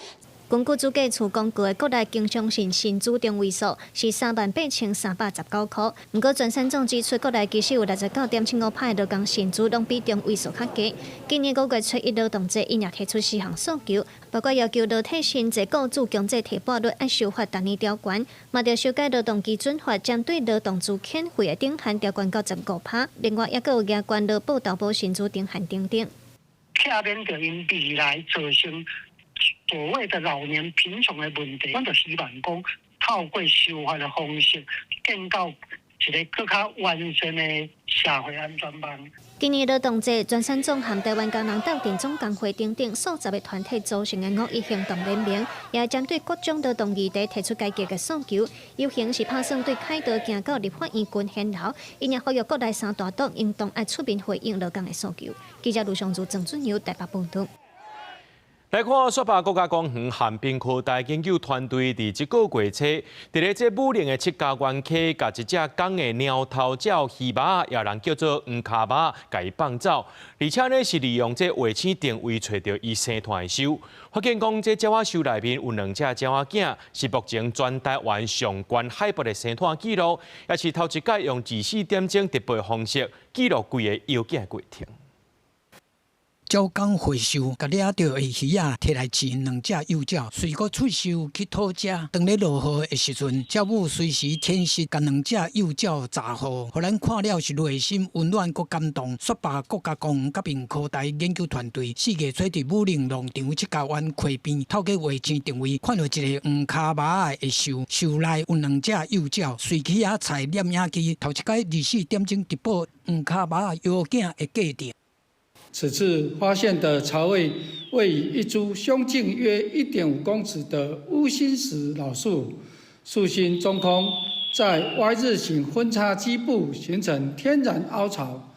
根據主計處公告的國內經常性薪資中位數是38,319箍，毋過全產總指出，國內其實有69.75%的勞工薪資攏比中位數較低。今年5月7日勞動節，𪜶也提出四項訴求，包括要求勞退薪濟僱主強制提撥率愛修法逐年調懸，嘛著修改勞動基準法，針對勞動資遣費的頂限調懸到15%。另外，抑閣有加懸勞保投保薪資頂限等等。避免著𪜶未來造成所謂的老年貧窮的問題，阮就希望講透過修法的方式，建構一個閣較完善的社會安全網。今年勞動節，全產總和台灣工人鬥陣總工會等等數十个團體組成的五一行動聯盟，也針對各種勞動議題提出改革的訴求。遊行是拍算對凱道行到立法院群賢樓，𪜶也呼籲國內三大黨應當愛出面回應勞工的訴求。記者盧尚如、鄭俊友台北報導。來看，雪霸國家公園漢濱科大研究團隊佇這個月初，佇咧這武陵的七家源溪，共一隻公的貓頭鳥魚猫，也人叫做黃跤貓，共伊放走，而且呢是利用這衛星定位揣著伊生湠的岫，發現講這鳥仔岫內面有兩隻鳥仔囝，是目前全台灣上懸海拔的生湠紀錄，也是頭一擺用24點鐘直播的方式記錄規个幼囝的過程。鳥港回收，共掠著的魚仔提來飼兩隻幼鳥，隨閣出岫去討食。當咧落雨的時陣，鳥母隨時舔食，共兩隻幼鳥閘雨，予咱看了是內心溫暖閣感動。雪霸國家公園佮屏科大研究團隊4月初佇武陵農場七家灣溪邊，透過衛星定位，看著一個黃跤鷲仔的岫，岫內有兩隻幼鳥，隨去遐採攝影機，頭一擺24點鐘直播黃跤鷲仔幼囝的過程。此次發現的巢位位於一株胸徑約1.5公尺的烏心石老樹，樹心中空，在 Y 字形分叉基部形成天然凹槽，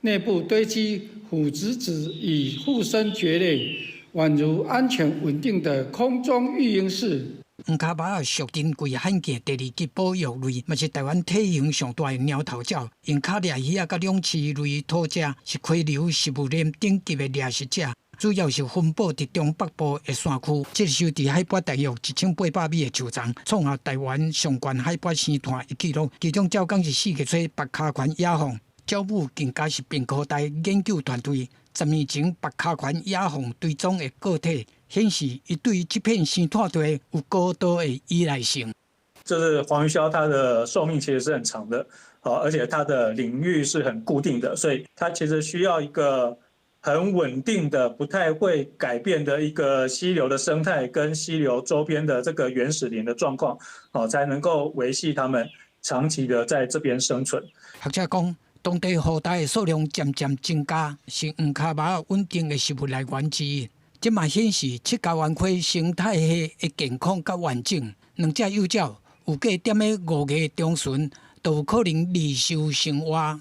內部堆積腐殖質與附生蕨類，宛如安全穩定的空中育嬰室。黃跤鷲屬珍貴罕見第二級保育類，嘛是臺灣體型上大的貓頭鳥。用跤掠魚仔佮兩棲類討食，是溪流食物鏈頂級的掠食者。主要是分布佇中北部的山區。這岫佇海拔大約1800米的樹叢，創下臺灣上懸海拔生態的紀錄。其中，鳥港是4月初白跤環野放，鳥母更加是屏科大研究團隊10年前白跤環野放追蹤的個體。顯示伊對這片生態地有高度的依賴性。就是黃魚鴞，它的壽命其實是很長的，好，而且它的領域是很固定的，所以它其實需要一個很穩定的、不太會改變的一個溪流的生態跟溪流周邊的這個原始林的狀況，好，才能夠維繫它們長期的在這邊生存。學者講，當地雨帶的數量漸漸增加，是黃跤鷲穩定的食物來源之一。這嘛顯示七家灣溪生態系的健康佮完整。兩隻幼鳥預計踮咧5月中旬，就有可能離岫成活。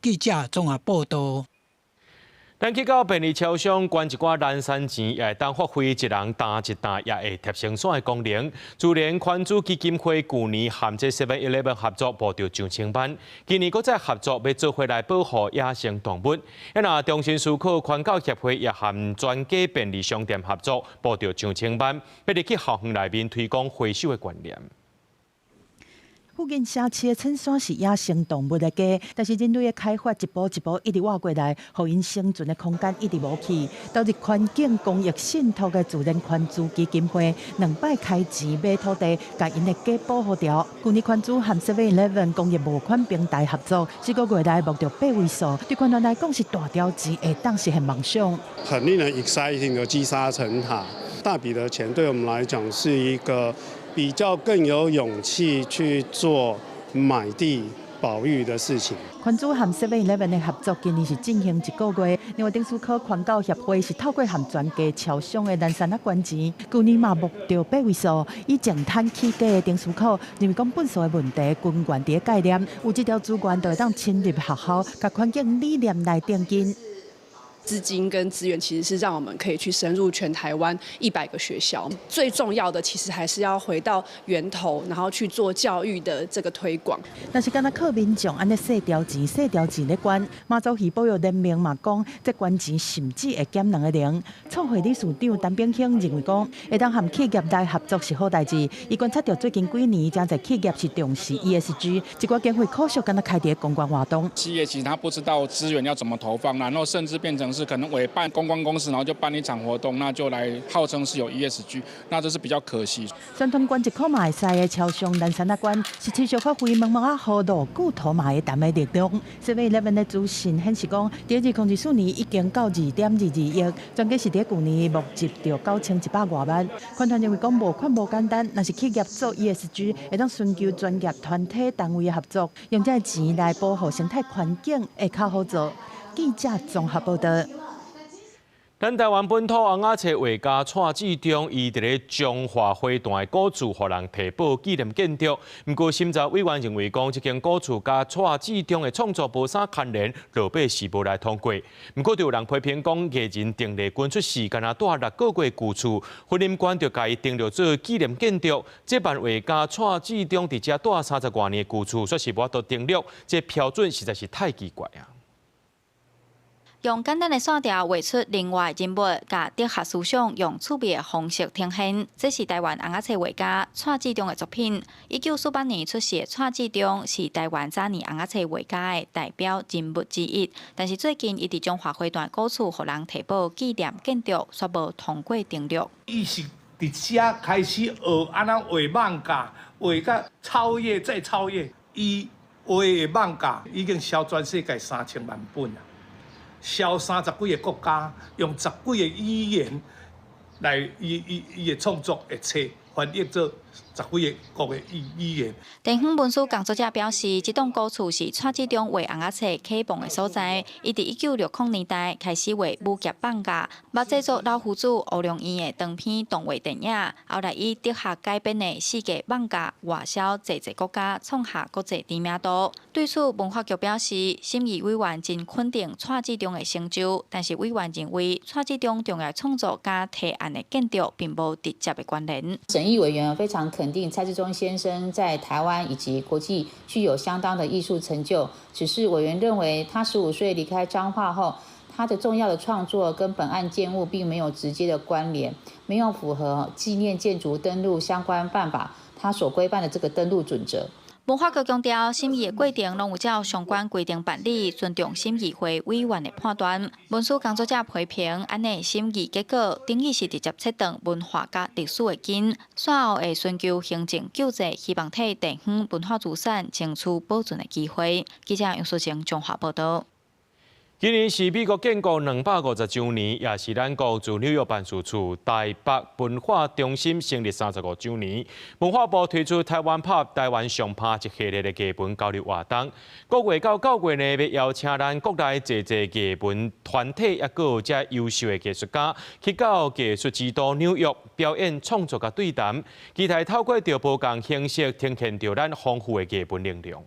記者綜合報導。咱去到便利超商捐一寡零散錢，也會當發揮一人擔一擔，也會貼成線的功能。自然捐助基金會舊年和這 Seven Eleven 合作募著上千萬，今年閣再合作欲做伙來保護野生動物。啊，若中心思考環教協會也和全家便利商店合作，募著上千萬，欲入去校園內面推廣回收的觀念。附近城市的青山是野生動物的家，但是人類的開發一步一步一直挖過來，予𪜶生存的空間一直無去。投入環境公益信託的自然捐助基金會，兩擺開錢買土地，共𪜶的家保護著。舊年捐助和 Seven Eleven 公益募款平台合作，這個月來募著八位數，對捐團來講是大條錢，會當實現夢想。很令人 exciting 的積沙成塔，大筆的錢對我們來講是一個比較更有勇氣去做買地保育的事情。捐助和 Seven Eleven 的合作今年是進行一個月。另外，頂思科環教協會是透過和全家超商的零散仔捐錢，舊年嘛募著八位數，以淨灘起家的頂思科認為講糞埽的問題根源佇概念，有這條資源就會當深入學校，共環境理念來定根。資金跟資源其實是讓我們可以去深入全台灣100個學校。最重要的其實還是要回到源頭，然後去做教育的這個推廣。但是，敢若靠民眾按呢細條錢、細條錢咧捐，馬祖魚保育聯盟嘛講，這捐錢甚至會減兩個零。創會理事長陳炳興認為講，會當和企業來合作是好代誌。伊觀察著最近幾年，誠濟企業是重視 ESG，一寡經費可惜敢若開佇公關活動。企業其實他不知道資源要怎麼投放，然後甚至變成是可能委辦公關公司，然後就辦一場活動，那就來號稱是有 ESG，那這是比較可惜。傳統捐一箍嘛會使的超商零散仔捐，是持續發揮毛毛仔雨露固土嘛會澹的力量。Seven Eleven 的資訊顯示講，佇2024年已經到2.22億，全家是佇舊年募集著9100外萬。團團認為講募款無簡單，若是企業做 ESG，會當尋求專業團體單位的合作，用這个錢來保護生態環境，會較好做。記者綜合報導。咱台灣本土尪仔冊畫家蔡志忠，伊佇咧彰化花壇的古厝，予人提報紀念建築。毋過審查委員認為講，這間古厝佮蔡志忠的創作無啥牽連，落尾是無來通過。毋過就有人批評講，藝人鄧麗君出世干焦蹛6個月舊厝，婚姻館就共伊登錄做紀念建築。這版畫家蔡志忠佇遮蹛30外年的舊厝，煞是無法度登錄，這標準實在是太奇怪啊！用簡單的線條畫出另外人物，共哲學思想用趣味的方式呈現。這是台灣尪仔冊畫家蔡志忠的作品。1948年出世的蔡志忠是台灣早年尪仔冊畫家的代表人物之一。但是最近，伊佇中華會段古厝，予人提報紀念建築，煞無通過登錄。伊是佇遮開始學按怎畫艋舺，畫甲超越再超越。伊畫的艋舺已經銷全世界3000萬本啊！銷30幾个國家，用十幾个語言來伊的創作的冊翻譯做十幾个國的語言。地方文史工作者表示，這棟古厝是蔡志忠畫尪仔冊啟蒙的所在。伊佇1960年代開始畫武俠艋舺，捌製作老夫子烏龍院的長篇動畫電影，後來以哲學改編的世界艋舺外銷濟濟國家，創下國際知名度。對此，文化局表示，審議委員真肯定蔡志忠的成就，但是委員認為蔡志忠重要創作佮提案的建築並無直接的關聯。審議委員非常肯定蔡志忠先生在台灣以及國際具有相當的藝術成就，只是委員認為他15歲離開彰化後，他的重要的創作跟本案建物並沒有直接的關聯，沒有符合紀念建築登錄相關辦法，他所規範的這個登錄準則。文化局強調，審議的過程攏有照相關規定辦理，尊重審議會委員的判斷。文史工作者批評，按呢審議結果等於是直接切斷文化佮歷史的根。煞後會尋求行政救濟，希望替地方文化資產爭取保存的機會。記者楊淑晴彰化報導。今年是美國建國250週年，也是咱國駐紐約辦事處台北文化中心成立35週年。文化部推出台灣 POP 台灣上拍一系列的藝文交流活動。5月到9月呢，欲邀請咱國內濟濟藝文團體，抑閣有遮優秀的藝術家，去到藝術之都紐約表演創作佮對談，期待透過著無仝形式，呈現著咱豐富的藝文能量。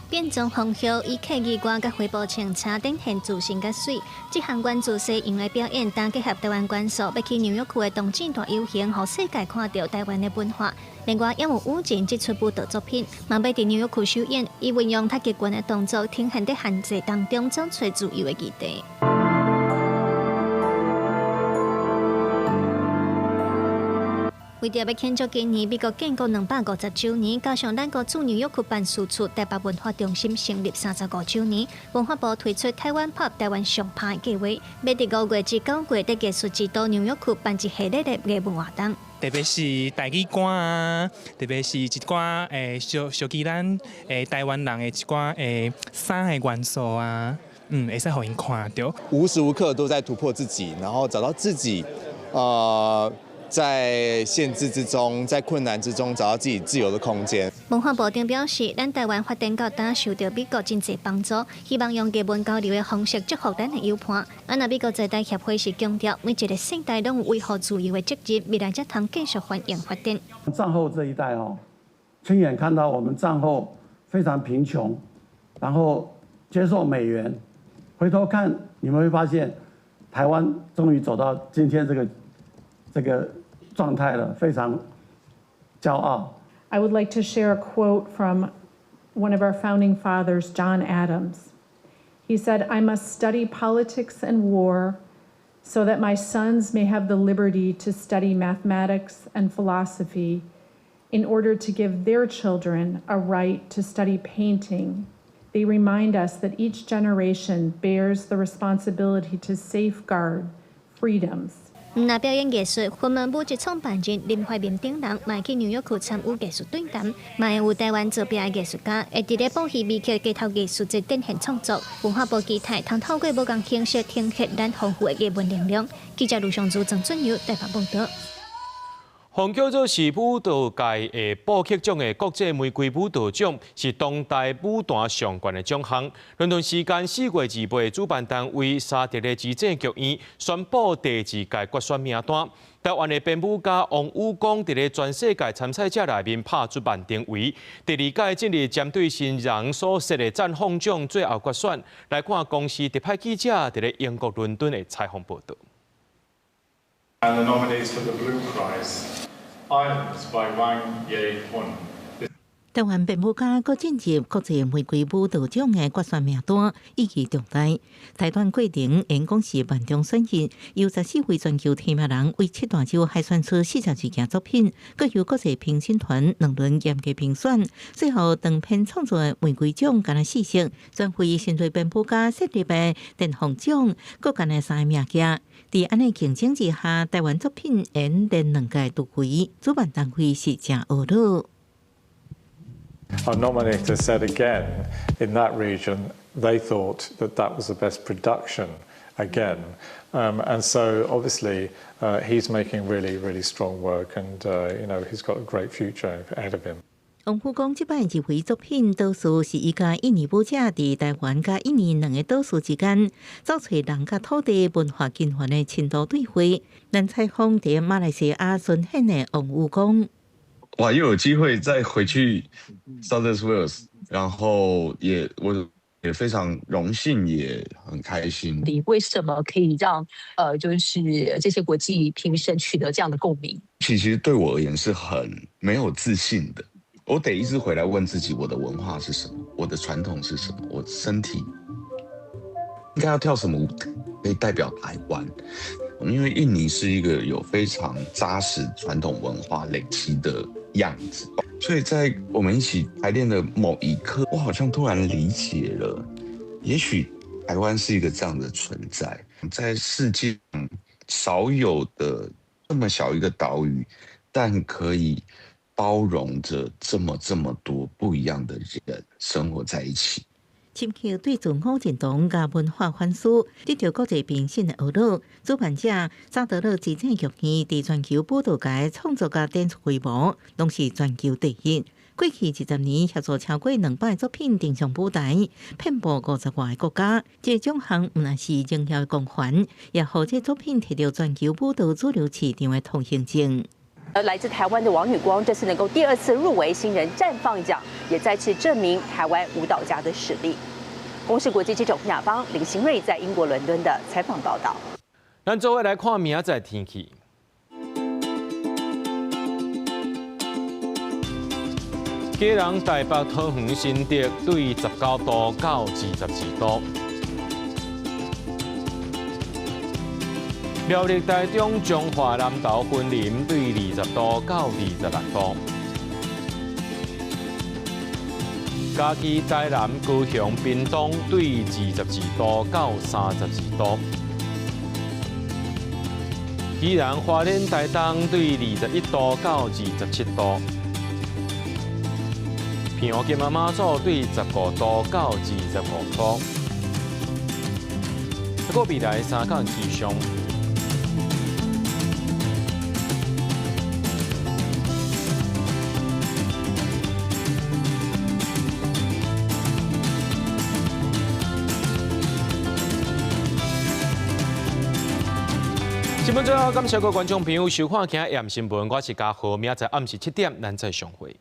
變裝風向以客語歌佮回埔穿插展現自信佮媠。這項關注西洋的表演，當結合台灣元素，欲去紐約區的冬季大遊行，予世界看著台灣的文化。另外，也有舞前這齣舞蹈作品，嘛欲佇紐約區首演，伊運用太極拳的動作，呈現佇限制當中走出自由的議題。為著欲慶祝今年美國建國250週年，加上咱國駐紐約區辦事處台北文化中心成立35週年，文化部推出台灣 POP 台灣上拍的計劃，欲佇5月至9月佇藝術之都紐約區辦一系列的藝文活動。特別是台語歌啊，特別是一寡小小記咱台灣人的一寡衫的元素啊，會使予𪜶看著。無時無刻都在突破自己，然後找到自己，在限制之中，在困難之中，找到自己自由的空間。文化部長表示，咱台灣發展到今受著美國真濟幫助，希望用藝文交流的方式祝福咱的友伴。啊，若美國在台協會是強調，每一個世代攏有維護自由的責任，未來才通繼續繁榮發展。戰後這一代哦，親眼看到我們戰後非常貧窮，然後接受美元，回頭看你們會發現，台灣終於走到今天這個狀態了，非常驕傲。 I would like to share a quote from one of our founding fathers, John Adams. He said, "I must study politics and war so that my sons may have the liberty to study mathematics and philosophy in order to give their children a right to study painting." They remind us that each generation bears the responsibility to safeguard freedoms. 毋但表演藝術，雲門舞集創辦人林懷民等人，嘛去紐約區參與藝術對談，嘛會有台灣造壁的藝術家，會佇咧寶希美克街頭藝術節展現創作。文化部期待通透過無仝形式呈現咱豐富的藝文能量。記者盧尚珠、鄭俊友台北報導。予叫做是舞蹈界的布克獎的國際玫瑰舞蹈獎，是當代舞壇上懸的獎項。倫敦時間4月28，主辦單位沙特的之正劇院宣布第二屆決選名單。台灣的編舞家王宇光佇咧全世界參賽者內面拍出萬定位，第二屆進入針對新人所設的綻放獎最後決選。來看公視特派記者佇咧英國倫敦的採訪報導。 And the nominees for the Blue Prize, Islands by Wang Ye-hun. 台灣編舞家閣進入國際玫瑰舞蹈獎的決選名單，意義重大。台灣過程演講是萬中選一，由14位全球提名人為七大洲海選出42件作品，閣由國際評審團兩輪嚴格評選，最後長篇創作的玫瑰獎干焦四席，專為新銳編舞家設立的電風獎，閣干焦三个名額。佇按呢競爭之下，台灣作品連連兩屆入圍，主辦單位是誠懊惱。 Our nominator said again, in that region, they thought that that was the best production again. And so obviously he's making really, really strong work and he's got a great future ahead of him. 王富講，這擺入圍作品多數是伊佮印尼舞者佇台灣佮印尼兩个島嶼之間，走揣人佮土地文化根源的深度對話。咱採訪佇馬來西亞巡演的王宇講。哇！又有機會再回去 Sadler's Wells，然後也我也非常榮幸，也很開心。你為什麼可以讓就是這些國際評審取得這樣的共鳴？其實對我而言是很沒有自信的，我得一直回來問自己：我的文化是什麼？我的傳統是什麼？我身體應該要跳什麼舞可以代表台灣？因為印尼是一個有非常紮實傳統文化累積的樣子，所以在我們一起排練的某一刻，我好像突然理解了，也許台灣是一個這樣的存在，在世界上少有的這麼小一個島嶼，但可以包容着這麼這麼多不一樣的人生活在一起。深刻對自我認同佮文化反思，得著國際評審的懊惱。主辦者薩德勒資政劇院佇全球舞蹈界創作佮展出規模，攏是全球第一。過去20年協助超過200作品登上舞台，遍布50外個國家。這個獎項毋但是榮耀的光環，也予這作品摕著全球舞蹈主流市場的通行證。而來自台灣的王宇光這次能夠第二次入圍新人綻放獎，也再次證明台灣舞蹈家的實力。公視國際記者胡雅芳、林新瑞在英國倫敦的採訪報道。咱做伙來看明仔載天氣。基隆、台北、桃園、新竹對19度到22度。苗栗、台中、彰化、南投、雲林對20度到26度。嘉義、台南、高雄、屏東對22度到32度。宜蘭、花蓮、台東對21度到27度。澎湖、金門、馬祖對15度到25度。閣未來3工氣象。新聞最後，感謝各位觀眾朋友收看今日新聞，我是嘉豪，明仔載暗時7點，咱再相會。